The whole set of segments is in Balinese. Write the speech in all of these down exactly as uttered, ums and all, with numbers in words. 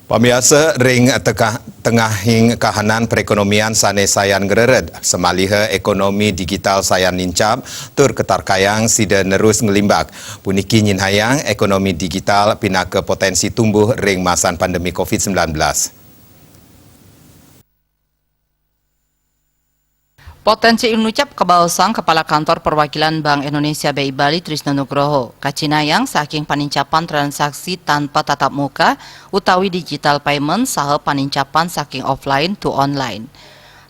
Pamiarsa, ring tengah, tengahing kahanan perekonomian sane sayan ngrered, samaliha ekonomi digital sayan nincap, tur katarkayang sida nerus nglimbak. Puniki nyinahayang ekonomi digital pinaka potensi tumbuh ring masan pandemi COVID sembilan belas. Potensi inucap kabaosang Kepala Kantor Perwakilan Bank Indonesia B I Bali Trisno Nugroho, kacinayang saking panincapan transaksi tanpa tatap muka utawi digital payment saha panincapan saking offline to online.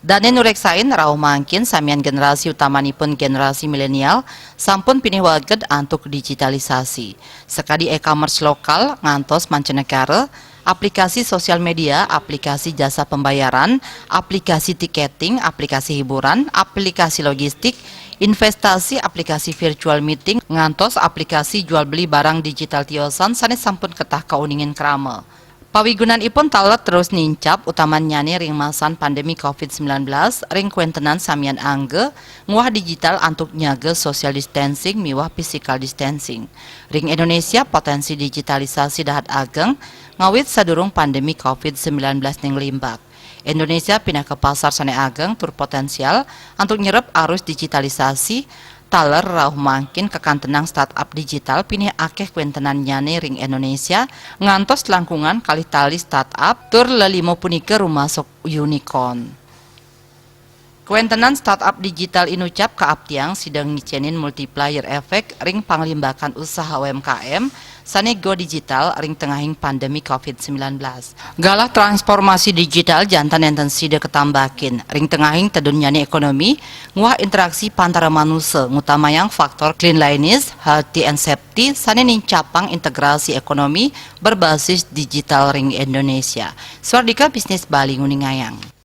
Dane nureksain rauh mangkin samian generasi utamanipun generasi milenial sampun pinih waged antuk digitalisasi. Sakadi e-commerce lokal ngantos mancanegara, aplikasi sosial media, aplikasi jasa pembayaran, aplikasi tiketing, aplikasi hiburan, aplikasi logistik, investasi, aplikasi virtual meeting, ngantos aplikasi jual beli barang digital tiosan sane sampun ketah kauningin krama. Pawigunanipun taler terus nincap, utamannyane ring masan pandemi COVID sembilan belas, ring kwentenan samian angga nguah digital antuk nyaga social distancing miwah physical distancing. Ring Indonesia, potensi digitalisasi dahat ageng ngawit sadurung pandemi COVID sembilan belas ning limbak. Indonesia pinaka pasar sane ageng tur potensial antuk nyerep arus digitalisasi, taler rauh mangkin kakantenang startup digital pinih akeh kwentenannyane ring Indonesia, ngantos langkungan kalih tali startup, tur lelima punika rumasuk unicorn. Kwentenan startup digital inucap kaaptiang sida ngicenin multiplier effect ring panglimbakan usaha U M K M sane go digital ring tengahing pandemi COVID sembilan belas. Galah transformasi digital janten nenten sida katambakin ring tengahing tedunnyane ekonomi nguah interaksi pantara manusa, ngutamayang faktor cleanliness, healthy and safety sane nincapang integrasi ekonomi berbasis digital ring Indonesia. Swardika Bisnis Bali nguningayang.